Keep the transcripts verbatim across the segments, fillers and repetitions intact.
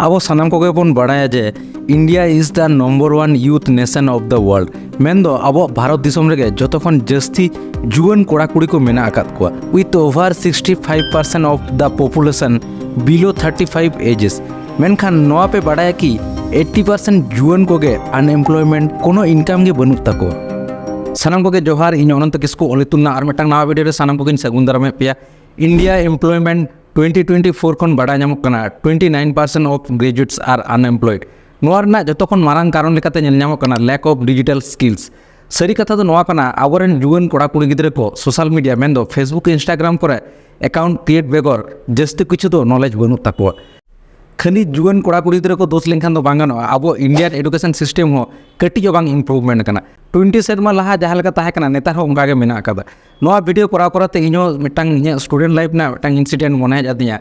ᱟᱵᱚ ᱥᱟᱱᱟᱢ ᱠᱚᱜᱮ ᱵᱚᱱ ᱵᱟᱲᱟᱭᱟ ᱡᱮ India is the number one youth nation of the world᱾ ᱢᱮᱱᱫᱚ ᱟᱵᱚᱣᱟᱜ ᱵᱷᱟᱨᱚᱛ ᱫᱤᱥᱚᱢ ᱨᱮᱜᱮ ᱡᱚᱛᱚ ᱠᱷᱚᱱ ᱡᱟᱹᱥᱛᱤ ᱡᱩᱣᱟᱹᱱ ᱠᱚᱲᱟ ᱠᱩᱲᱤ ᱠᱚ ᱢᱮᱱᱟᱜ ᱟᱠᱟᱫ ᱠᱚᱣᱟ, with over sixty five percent of the population below thirty five ages᱾ ᱢᱮᱱᱠᱷᱟᱱ ᱱᱚᱣᱟ ᱯᱮ ᱵᱟᱲᱟᱭᱟ ᱠᱤ eighty percent ᱡᱩᱣᱟᱹᱱ ᱠᱚᱜᱮ unemployment, ᱠᱳᱱᱳ income ᱜᱮ ᱵᱟᱹᱱᱩᱜ ᱛᱟᱠᱚᱣᱟ? ᱥᱟᱱᱟᱢ ᱠᱚᱜᱮ ᱡᱚᱦᱟᱨ, ᱤᱧ ᱚᱱᱚᱱᱛᱚ ᱠᱤᱥᱠᱩ ᱚᱞ ᱤᱛᱩᱱ ᱨᱮᱱᱟᱜ ᱟᱨ ᱢᱤᱫᱴᱟᱝ ᱱᱟᱣᱟ ᱵᱷᱤᱰᱤᱭᱳ ᱨᱮ ᱥᱟᱱᱟᱢ ᱠᱚᱜᱮᱧ ᱥᱟᱹᱜᱩᱱ ᱫᱟᱨᱟᱢᱮᱫ ᱯᱮᱭᱟ᱾ India employment twenty twenty four ᱠᱷᱚᱱ ᱵᱟᱰᱟᱭ ᱧᱟᱢᱚᱜ ᱠᱟᱱᱟ, twenty nine percent of graduates are unemployed᱾ ᱱᱚᱣᱟ ᱨᱮᱱᱟᱜ ᱡᱚᱛᱚ ᱠᱷᱚᱱ ᱢᱟᱨᱟᱝ ᱠᱟᱨᱚᱱ ᱞᱮᱠᱟᱛᱮ ᱧᱮᱞ ᱧᱟᱢᱚᱜ ᱠᱟᱱᱟ lack of digital skills᱾ ᱥᱟᱹᱨᱤ ᱠᱟᱛᱷᱟ ᱫᱚ ᱱᱚᱣᱟ ᱠᱟᱱᱟ, ᱟᱵᱚᱨᱮᱱ ᱡᱩᱣᱟᱹᱱ ᱠᱚᱲᱟ ᱠᱩᱲᱤ ᱜᱤᱫᱽᱨᱟᱹ ᱠᱚ social media ᱢᱮᱱᱫᱚ Facebook, Instagram ᱠᱚᱨᱮ account create ᱵᱮᱜᱚᱨ ᱡᱟᱹᱥᱛᱤ ᱠᱤᱪᱷᱩ ᱫᱚ knowledge ᱵᱟᱹᱱᱩᱜ ᱛᱟᱠᱚᱣᱟ᱾ ᱠᱷᱟᱹᱞᱤ ᱡᱩᱣᱟᱹᱱ ᱠᱚᱲᱟ ᱠᱩᱲᱤ ᱜᱤᱫᱽᱨᱟᱹ ᱠᱚ ᱫᱳᱥ ᱞᱮᱱᱠᱷᱟᱱ ᱫᱚ ᱵᱟᱝ ᱜᱟᱱᱚᱜᱼᱟ᱾ ᱟᱵᱚ Indian education system ᱦᱚᱸ ᱠᱟᱹᱴᱤᱡ ᱦᱚᱸ ᱵᱟᱝ improvement ᱠᱟᱱᱟ᱾ twenty ᱥᱮᱨᱢᱟ ᱞᱟᱦᱟ ᱡᱟᱦᱟᱸ ᱞᱮᱠᱟ ᱛᱟᱦᱮᱸ ᱠᱟᱱᱟ, ᱱᱮᱛᱟᱨ ᱦᱚᱸ ᱚᱱᱠᱟ ᱜᱮ ᱢᱮᱱᱟᱜ ᱟᱠᱟᱫᱟ᱾ ᱱᱚᱣᱟ ᱵᱷᱤᱰᱤᱭᱳ ᱠᱚᱨᱟᱣ ᱠᱚᱨᱟᱣ ᱛᱮ ᱤᱧᱦᱚᱸ ᱢᱤᱫᱴᱟᱝ ᱤᱧᱟᱹᱜ student life ᱨᱮᱱᱟᱜ ᱢᱤᱫᱴᱟᱝ incident ᱢᱚᱱᱮ ᱦᱮᱡ ᱟᱹᱫᱤᱧᱟ᱾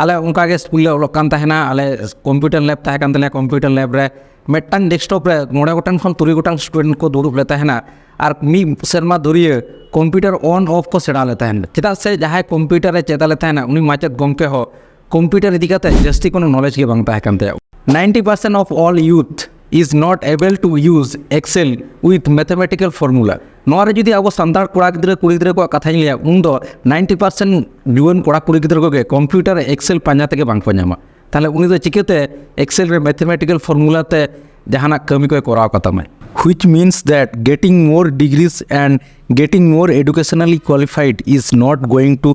ᱟᱞᱮ ᱚᱱᱠᱟ ᱜᱮ ᱥᱠᱩᱞ ᱞᱮ ᱚᱞᱚᱜ ᱠᱟᱱ ᱛᱟᱦᱮᱱᱟ, ᱟᱞᱮ computer lab ᱛᱟᱦᱮᱸ ᱠᱟᱱ ᱛᱟᱞᱮᱭᱟ᱾ Computer lab ᱨᱮ ᱢᱤᱫᱴᱟᱝ desktop ᱨᱮ ᱢᱚᱬᱮ ᱜᱚᱴᱟᱝ ᱠᱷᱚᱱ ᱛᱩᱨᱩᱭ ᱜᱚᱴᱟᱝ student ᱠᱚ ᱫᱩᱲᱩᱵ ᱞᱮ ᱛᱟᱦᱮᱱᱟ᱾ ᱟᱨ ᱢᱤᱫ ᱥᱮᱨᱢᱟ ᱫᱷᱩᱨᱤᱭᱟᱹ computer on off ᱠᱚ ᱥᱮᱬᱟ ᱞᱮ ᱛᱟᱦᱮᱱ᱾ ᱪᱮᱫᱟᱜ ᱥᱮ ᱡᱟᱦᱟᱸᱭ computer ᱮ ᱪᱮᱫ ᱟᱞᱮ ᱛᱟᱦᱮᱱᱟ, ᱩᱱᱤ ᱢᱟᱪᱮᱫ ᱜᱚᱢᱠᱮ ᱦᱚᱸ computer ᱤᱫᱤ ᱠᱟᱛᱮ ᱡᱟᱹᱥᱛᱤ ᱠᱳᱱᱳ knowledge ᱜᱮ ᱵᱟᱝ ᱛᱟᱦᱮᱸ ᱠᱟᱱ ᱛᱟᱭᱟ᱾ Ninety percent of all youth is not able to use Excel with mathematical formula. ᱱᱚᱣᱟ ᱨᱮ ᱡᱩᱫᱤ ᱟᱵᱚ ᱥᱟᱱᱛᱟᱲ ᱠᱚᱲᱟ ᱜᱤᱫᱽᱨᱟᱹ ᱠᱩᱲᱤ ᱜᱤᱫᱽᱨᱟᱹ ᱠᱚᱣᱟᱜ ᱠᱟᱛᱷᱟᱧ ᱞᱟᱹᱭᱟ, ᱩᱱ ᱫᱚ ninety percent ᱡᱩᱣᱟᱹᱱ ᱠᱚᱲᱟ ᱠᱩᱲᱤ ᱜᱤᱫᱽᱨᱟᱹ ᱠᱚᱜᱮ computer Excel ᱯᱟᱸᱡᱟ ᱛᱮᱜᱮ ᱵᱟᱝ ᱠᱚ ᱧᱟᱢᱟ᱾ ᱛᱟᱦᱞᱮ ᱩᱱᱤ ᱫᱚ ᱪᱤᱠᱟᱹᱛᱮ Excel ᱨᱮ mathematical formula ᱛᱮ ᱡᱟᱦᱟᱱᱟᱜ ᱠᱟᱹᱢᱤ ᱠᱚᱭ ᱠᱚᱨᱟᱣ ᱠᱟᱛᱟᱢᱟᱭ? Which means that getting more degrees and getting more educationally qualified is not going to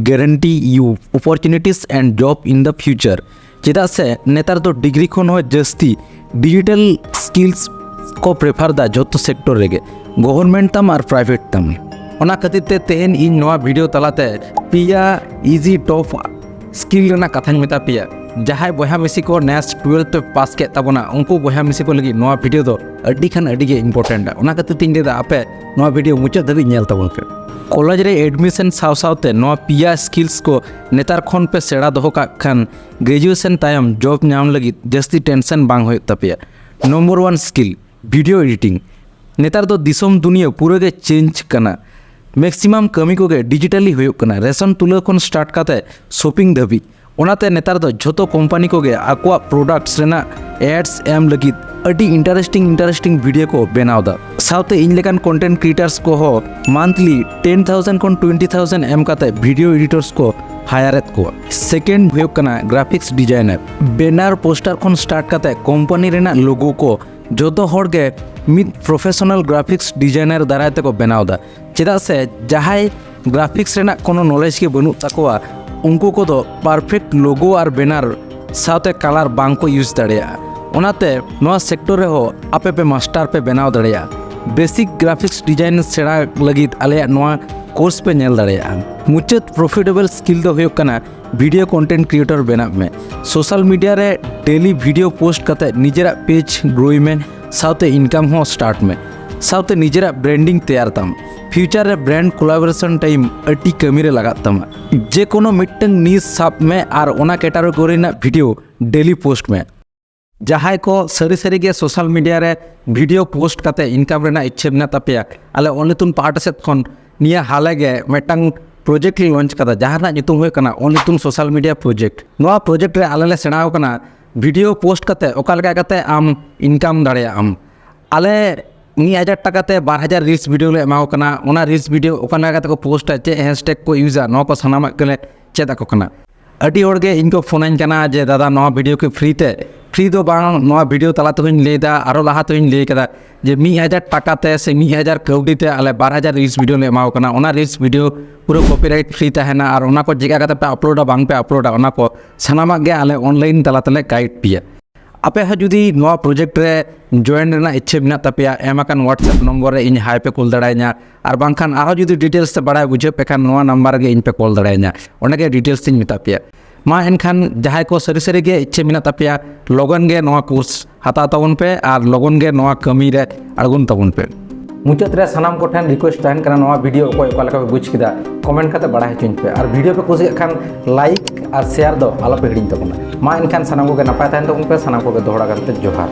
guarantee you opportunities and job in the future. ᱪᱮᱫᱟᱜ ᱥᱮ ᱱᱮᱛᱟᱨ ᱫᱚ ᱰᱤᱜᱽᱨᱤ ᱠᱷᱚᱱ ᱦᱚᱸ ᱡᱟᱹᱥᱛᱤ digital skills ᱠᱚ prefer ᱫᱟ ᱡᱷᱚᱛᱚ sector ᱨᱮᱜᱮ, government ᱛᱟᱢ ᱟᱨ private ᱛᱟᱢ᱾ ᱚᱱᱟ ᱠᱷᱟᱹᱛᱤᱨ ᱛᱮ ᱛᱮᱦᱮᱧ ᱤᱧ ᱱᱚᱣᱟ ᱵᱷᱤᱰᱤᱭᱳ ᱛᱟᱞᱟᱛᱮ ᱯᱮᱭᱟ easy top skill ᱨᱮᱱᱟᱜ ᱠᱟᱛᱷᱟᱧ ᱢᱮᱛᱟ ᱯᱮᱭᱟ᱾ ᱡᱟᱦᱟᱸᱭ ᱵᱚᱭᱦᱟ ᱢᱤᱥᱤ ᱠᱚ ᱱᱮᱥ twelfth ᱯᱮ ᱯᱟᱥ ᱠᱮᱫ ᱛᱟᱵᱚᱱᱟ, ᱩᱱᱠᱩ ᱵᱚᱭᱦᱟ ᱢᱤᱥᱤ ᱠᱚ ᱞᱟᱹᱜᱤᱫ ᱱᱚᱣᱟ ᱵᱷᱤᱰᱤᱭᱳ ᱫᱚ ᱟᱹᱰᱤ ᱠᱷᱟᱱ ᱟᱹᱰᱤ ᱜᱮ important ᱟ᱾ ᱚᱱᱟ ᱠᱷᱟᱹᱛᱤᱨ ᱛᱤᱧ ᱞᱟᱹᱭᱫᱟ, ᱟᱯᱮ ᱱᱚᱣᱟ ᱵᱷᱤᱰᱤᱭᱳ ᱢᱩᱪᱟᱹᱫ ᱫᱷᱟᱹᱵᱤᱡ ᱧᱮᱞ ᱛᱟᱵᱚᱱ ᱯᱮ᱾ ᱠᱚᱞᱮᱡᱽ ᱨᱮ admission ᱥᱟᱶ ᱥᱟᱶᱛᱮ ᱱᱚᱣᱟ ᱯᱮᱭᱟ skills ᱠᱚ ᱱᱮᱛᱟᱨ ᱠᱷᱚᱱ ᱯᱮ ᱥᱮᱬᱟ ᱫᱚᱦᱚ ᱠᱟᱜ ᱠᱷᱟᱱ graduation ᱛᱟᱭᱚᱢ job ᱧᱟᱢ ᱞᱟᱹᱜᱤᱫ ᱡᱟᱹᱥᱛᱤ tension ᱵᱟᱝ ᱦᱩᱭᱩᱜ ᱛᱟᱯᱮᱭᱟ᱾ Number one skill, video editing᱾ ᱱᱮᱛᱟᱨ ᱫᱚ ᱫᱤᱥᱚᱢ ᱫᱩᱱᱤᱭᱟᱹ ᱯᱩᱨᱟᱹ ᱜᱮ change ᱠᱟᱱᱟ᱾ Maximum ᱠᱟᱹᱢᱤ ᱠᱚᱜᱮ digitally ᱦᱩᱭᱩᱜ ᱠᱟᱱᱟ, ration ᱛᱩᱞᱟᱹᱣ ᱠᱷᱚᱱ start ᱠᱟᱛᱮ shopping ᱫᱷᱟᱹᱵᱤᱡ᱾ ᱚᱱᱟᱛᱮ ᱱᱮᱛᱟᱨ ᱫᱚ ᱡᱷᱚᱛᱚ ᱠᱳᱢᱯᱟᱱᱤ ᱠᱚᱜᱮ ᱟᱠᱚᱣᱟᱜ ᱯᱨᱚᱰᱟᱠᱴᱥ ᱨᱮᱱᱟᱜ ᱮᱰᱥ ᱮᱢ ᱞᱟᱹᱜᱤᱫ ᱟᱹᱰᱤ ᱤᱱᱴᱟᱨᱮᱥᱴᱤᱝ ᱤᱱᱴᱟᱨᱮᱥᱴᱤᱝ ᱵᱷᱤᱰᱤᱭᱳ ᱠᱚ ᱵᱮᱱᱟᱣ ᱮᱫᱟ᱾ ᱥᱟᱶᱛᱮ ᱤᱧ ᱞᱮᱠᱟᱱ ᱠᱚᱱᱴᱮᱱᱴ ᱠᱨᱤᱭᱮᱴᱟᱨᱥ ᱠᱚᱦᱚᱸ ᱢᱟᱱᱛᱷᱞᱤ ᱴᱮᱱ ᱛᱷᱟᱣᱡᱮᱱᱰ ᱠᱷᱚᱱ ᱴᱩᱭᱮᱱᱴᱤ ᱛᱷᱟᱣᱡᱮᱱᱰ ᱮᱢ ᱠᱟᱛᱮ ᱵᱷᱤᱰᱤᱭᱳ ᱮᱰᱤᱴᱚᱨᱥ ᱠᱚ ᱦᱟᱭᱟᱨᱮᱫ ᱠᱚᱣᱟ᱾ ᱥᱮᱠᱮᱱᱰ ᱦᱩᱭᱩᱜ ᱠᱟᱱᱟ ᱜᱨᱟᱯᱷᱤᱠᱥ ᱰᱤᱡᱟᱭᱱᱟᱨ᱾ ᱵᱮᱱᱟᱨ, ᱯᱳᱥᱴᱟᱨ ᱠᱷᱚᱱ ᱥᱴᱟᱨᱴ ᱠᱟᱛᱮ ᱠᱳᱢᱯᱟᱱᱤ ᱨᱮᱱᱟᱜ ᱞᱳᱜᱳ ᱠᱚ ᱡᱚᱛᱚ ᱦᱚᱲ ᱜᱮ ᱢᱤᱫ ᱯᱨᱚᱯᱷᱮᱥᱚᱱᱟᱞ ᱜᱨᱟᱯᱷᱤᱠᱥ ᱰᱤᱡᱟᱭᱱᱟᱨ ᱫᱟᱨᱟᱭ ᱛᱮᱠᱚ ᱵᱮᱱᱟᱣ ᱮᱫᱟ᱾ ᱪᱮᱫᱟᱜ ᱥᱮ ᱡᱟᱦᱟᱸᱭ ᱜᱨᱟᱯᱷᱤᱠᱥ ᱨᱮᱱᱟᱜ ᱠᱳᱱᱳ ᱱᱚᱞᱮᱡᱽ ᱜᱮ ᱵᱟᱹᱱᱩᱜ ᱛᱟᱠᱚᱣᱟ, ᱩᱱᱠᱩ ᱠᱚᱫᱚ ᱯᱟᱨᱯᱷᱮᱠᱴ ᱞᱳᱜᱳ ᱟᱨ ᱵᱮᱱᱟᱨ ᱥᱟᱶᱛᱮ ᱠᱟᱞᱟᱨ ᱵᱟᱝ ᱠᱚ ᱤᱭᱩᱡᱽ ᱫᱟᱲᱮᱭᱟᱜᱼᱟ᱾ ᱚᱱᱟᱛᱮ ᱱᱚᱣᱟ ᱥᱮᱠᱴᱚᱨ ᱨᱮᱦᱚᱸ ᱟᱯᱮ ᱯᱮ ᱢᱟᱥᱴᱟᱨ ᱯᱮ ᱵᱮᱱᱟᱣ ᱫᱟᱲᱮᱭᱟᱜᱼᱟ᱾ ᱵᱮᱥᱤᱠ ᱜᱨᱟᱯᱷᱤᱠᱥ ᱰᱤᱡᱟᱭᱤᱱ ᱥᱮᱬᱟ ᱞᱟᱹᱜᱤᱫ ᱟᱞᱮᱭᱟᱜ ᱱᱚᱣᱟ ᱠᱳᱨᱥ ᱯᱮ ᱧᱮᱞ ᱫᱟᱲᱮᱭᱟᱜᱼᱟ᱾ ᱢᱩᱪᱟᱹᱫ ᱯᱨᱚᱯᱷᱤᱴᱮᱵᱚᱞ ᱥᱠᱤᱞ ᱫᱚ ᱦᱩᱭᱩᱜ ᱠᱟᱱᱟ ᱵᱷᱤᱰᱤᱭᱳ ᱠᱚᱱᱴᱮᱱᱴ ᱠᱨᱤᱭᱮᱴᱚᱨ ᱵᱮᱱᱟᱜ ᱢᱮ᱾ ᱥᱳᱥᱟᱞ ᱢᱤᱰᱤᱭᱟ ᱨᱮ ᱰᱮᱞᱤ ᱵᱷᱤᱰᱤᱭᱳ ᱯᱳᱥᱴ ᱠᱟᱛᱮ ᱱᱤᱡᱮᱨᱟᱜ ᱯᱮᱡᱽ ᱜᱨᱳᱭ ᱢᱮ, ᱥᱟᱶᱛᱮ ᱤᱱᱠᱟᱢ ᱦᱚᱸ ᱥᱴᱟᱨᱴ ᱢᱮ, ᱥᱟᱶᱛᱮ ᱱᱤᱡᱮᱨᱟᱜ ᱵᱨᱮᱱᱰᱤᱝ ᱛᱮᱭᱟᱨ ᱛᱟᱢ᱾ ᱯᱷᱤᱭᱩᱪᱟᱨ ᱨᱮ ᱵᱨᱮᱱᱰ ᱠᱳᱞᱟᱵᱳᱨᱮᱥᱚᱱ ᱴᱟᱭᱤᱢ ᱟᱹᱰᱤ ᱠᱟᱹᱢᱤ ᱨᱮ ᱞᱟᱜᱟᱜ ᱛᱟᱢᱟ᱾ ᱡᱮ ᱠᱳᱱᱳ ᱢᱤᱫᱴᱟᱝ ᱱᱤᱥ ᱥᱟᱵ ᱢᱮ ᱟᱨ ᱚᱱᱟ ᱠᱮᱴᱟᱜᱚᱨᱤ ᱨᱮᱱᱟᱜ ᱵᱷᱤᱰᱤᱭᱳ ᱰᱮᱞᱤ ᱯᱳᱥᱴ ᱢᱮ᱾ ᱡᱟᱦᱟᱸᱭ ᱠᱚ ᱥᱟᱹᱨᱤ ᱥᱟᱹᱨᱤ ᱜᱮ ᱥᱳᱥᱟᱞ ᱢᱤᱰᱤᱭᱟ ᱨᱮ ᱵᱷᱤᱰᱤᱭᱳ ᱯᱳᱥᱴ ᱠᱟᱛᱮ ᱤᱱᱠᱟᱢ ᱨᱮᱱᱟᱜ ᱤᱪᱪᱷᱟᱹ ᱢᱮᱱᱟᱜ ᱛᱟᱯᱮᱭᱟ, ᱟᱞᱮ ᱚᱱᱞᱤᱛᱩᱱ ᱯᱟᱦᱴᱟ ᱥᱮᱫ ᱠᱷᱚᱱ ᱱᱤᱭᱟᱹ ᱦᱟᱞᱮ ᱜᱮ ᱢᱤᱫᱴᱟᱝ ᱯᱨᱚᱡᱮᱠᱴ ᱞᱮ ᱞᱚᱧᱪ ᱠᱟᱫᱟ, ᱡᱟᱦᱟᱸ ᱨᱮᱱᱟᱜ ᱧᱩᱛᱩᱢ ᱦᱩᱭᱩᱜ ᱠᱟᱱᱟ ᱚᱱᱞᱤᱛᱩᱱ ᱥᱳᱥᱟᱞ ᱢᱤᱰᱤᱭᱟ ᱯᱨᱚᱡᱮᱠᱴ᱾ ᱱᱚᱣᱟ ᱯᱨᱚᱡᱮᱠᱴ ᱨᱮ ᱟᱞᱮ ᱞᱮ ᱥᱮᱬᱟ ᱟᱠᱟᱱᱟ ᱵᱷᱤᱰᱤᱭᱳ ᱯᱳᱥᱴ ᱠᱟᱛᱮ ᱚᱠᱟ ᱞᱮᱠᱟ ᱠᱟᱛᱮ ᱟᱢ ᱤᱱᱠᱟᱢ ᱫᱟᱲᱮᱭᱟᱜ ᱟᱢ᱾ ᱟᱞᱮ ᱢᱤᱫ ᱦᱟᱡᱟᱨ ᱴᱟᱠᱟ ᱛᱮ ᱵᱟᱨ ᱦᱟᱡᱟᱨ ᱨᱤᱞᱥ ᱵᱷᱤᱰᱤᱭᱳ ᱞᱮ ᱮᱢᱟ ᱠᱚ ᱠᱟᱱᱟ᱾ ᱚᱱᱟ ᱨᱤᱞᱥ ᱵᱷᱤᱰᱤᱭᱳ ᱚᱠᱟ ᱞᱮᱠᱟ ᱠᱟᱛᱮ ᱠᱚ ᱯᱳᱥᱴᱟ, ᱪᱮᱫ ᱦᱮᱥᱴᱮᱜ ᱠᱚ ᱤᱭᱩᱡᱟ, ᱱᱚᱣᱟ ᱠᱚ ᱥᱟᱱᱟᱢᱟᱜ ᱜᱮᱞᱮ ᱪᱮᱫ ᱟᱠᱚ ᱠᱟᱱᱟ᱾ ᱟᱹᱰᱤ ᱦᱚᱲ ᱜᱮ ᱤᱧ ᱠᱚ ᱯᱷᱳᱱᱟᱹᱧ ᱠᱟᱱᱟ ᱡᱮ, "ᱫᱟᱫᱟ, ᱱᱚᱣᱟ ᱵᱷᱤᱰᱤᱭᱳ ᱠᱤ ᱯᱷᱨᱤ ᱛᱮ?" ᱯᱷᱨᱤ ᱫᱚ ᱵᱟᱝ, ᱱᱚᱣᱟ ᱵᱷᱤᱰᱤᱭᱳ ᱛᱟᱞᱟ ᱛᱮᱦᱚᱧ ᱞᱟᱹᱭ ᱮᱫᱟ, ᱟᱨᱚ ᱞᱟᱦᱟ ᱛᱮᱦᱚᱧ ᱞᱟᱹᱭ ᱠᱟᱫᱟ ᱡᱮ ᱢᱤᱫ ᱦᱟᱡᱟᱨ ᱴᱟᱠᱟ ᱛᱮ ᱥᱮ ᱢᱤᱫ ᱦᱟᱡᱟᱨ ᱠᱟᱹᱣᱰᱤ ᱛᱮ ᱟᱞᱮ ᱵᱟᱨ ᱦᱟᱡᱟᱨ ᱨᱤᱞᱥ ᱵᱷᱤᱰᱤᱭᱳ ᱞᱮ ᱮᱢᱟ ᱠᱚ ᱠᱟᱱᱟ᱾ ᱚᱱᱟ ᱨᱤᱞᱥ ᱵᱷᱤᱰᱤᱭᱳ ᱯᱩᱨᱟᱹ ᱠᱚᱯᱤᱨᱟᱭᱤᱴ ᱯᱷᱨᱤ ᱛᱟᱦᱮᱱᱟ, ᱟᱨ ᱚᱱᱟ ᱠᱚ ᱪᱮᱫ ᱞᱮᱠᱟ ᱠᱟᱛᱮ ᱯᱮ ᱟᱯᱞᱳᱰᱟ, ᱵᱟᱝ ᱯᱮ ᱟᱯᱞᱳᱰᱟ, ᱚᱱᱟ ᱠᱚ ᱥᱟᱱᱟᱢᱟᱜ ᱜᱮ ᱟᱞᱮ ᱚᱱᱞᱟᱭᱤᱱ ᱛᱟᱞᱟ ᱛᱮᱞᱮ ᱜᱟᱭᱤᱰ ᱯᱮᱭᱟ᱾ ᱟᱯᱮ ᱦᱚᱸ ᱡᱩᱫᱤ ᱱᱚᱣᱟ ᱯᱨᱚᱡᱮᱠᱴ ᱨᱮ ᱡᱚᱭᱮᱱ ᱨᱮᱱᱟᱜ ᱤᱪᱪᱷᱟᱹ ᱢᱮᱱᱟᱜ ᱛᱟᱯᱮᱭᱟ, ᱮᱢ ᱟᱠᱟᱱ WhatsApp ᱱᱚᱢᱵᱚᱨ ᱨᱮ ᱤᱧ ᱦᱟᱭ ᱯᱮ ᱠᱩᱞ ᱫᱟᱲᱮᱭᱟᱹᱧᱟ, ᱟᱨ ᱵᱟᱝᱠᱷᱟᱱ ᱟᱨᱦᱚᱸ ᱡᱩᱫᱤ ᱰᱤᱴᱮᱞᱥ ᱛᱮ ᱵᱟᱲᱟᱭ ᱵᱩᱡᱷᱟᱹᱣ ᱯᱮ ᱠᱷᱟᱱ ᱱᱚᱣᱟ ᱱᱟᱢᱵᱟᱨ ᱨᱮᱜᱮ ᱤᱧ ᱯᱮ ᱠᱚᱞ ᱫᱟᱲᱮᱭᱟᱹᱧᱟ, ᱚᱸᱰᱮ ᱜᱮ ᱰᱤᱴᱮᱞᱥ ᱤᱧ ᱢᱮᱛᱟ ᱯᱮᱭᱟ᱾ ᱢᱟ ᱮᱱᱠᱷᱟᱱ ᱡᱟᱦᱟᱸᱭ ᱠᱚ ᱥᱟᱹᱨᱤ ᱥᱟᱹᱨᱤ ᱜᱮ ᱤᱪᱪᱷᱟᱹ ᱢᱮᱱᱟᱜ ᱛᱟᱯᱮᱭᱟ, ᱞᱚᱜᱚᱱ ᱜᱮ ᱱᱚᱣᱟ ᱠᱳᱨᱥ ᱦᱟᱛᱟᱣ ᱛᱟᱵᱚᱱ ᱯᱮ ᱟᱨ ᱞᱚᱜᱚᱱ ᱜᱮ ᱱᱚᱣᱟ ᱠᱟᱹᱢᱤ ᱨᱮ ᱟᱬᱜᱚᱱ ᱛᱟᱵᱚᱱ ᱯᱮ᱾ ᱢᱩᱪᱟᱹᱫ ᱨᱮ ᱥᱟᱱᱟᱢ ᱠᱚᱴᱷᱮᱱ ᱨᱤᱠᱩᱭᱮᱥᱴ ᱛᱟᱦᱮᱱ ᱠᱟᱱᱟ, ᱱᱚᱣᱟ ᱵᱷᱤᱰᱤᱭᱳ ᱚᱠᱚᱭ ᱚᱠᱟ ᱞᱮᱠᱟ ᱯᱮ ᱵᱩᱡᱽ ᱠᱮᱫᱟ, ᱠᱚᱢᱮᱱᱴ ᱠᱟᱛᱮ ᱵᱟᱲᱟᱭ ᱦᱚᱪᱚᱧ ᱯᱮ᱾ ᱟᱨ ᱵᱷᱤᱰᱤᱭᱳ ᱯᱮ ᱠᱩᱥᱤᱭᱟᱜ ᱠᱷᱟᱱ ᱞᱟᱭᱤᱠ ᱟᱨ ᱥᱮᱭᱟᱨ ᱫᱚ ᱟᱞᱚᱯᱮ ᱦᱤᱲᱤᱧ ᱛᱟᱵᱚᱱᱟ᱾ ᱢᱟ ᱮᱱᱠᱷᱟᱱ ᱥᱟᱱᱟᱢ ᱠᱚᱜᱮ ᱱᱟᱯᱟᱭ ᱛᱟᱦᱮᱱ ᱛᱟᱵᱚᱱ ᱯᱮ, ᱥᱟᱱᱟᱢ ᱠᱚᱜᱮ ᱫᱚᱦᱲᱟ ᱜᱟᱨᱛᱮ ᱡᱚᱦᱟᱨ᱾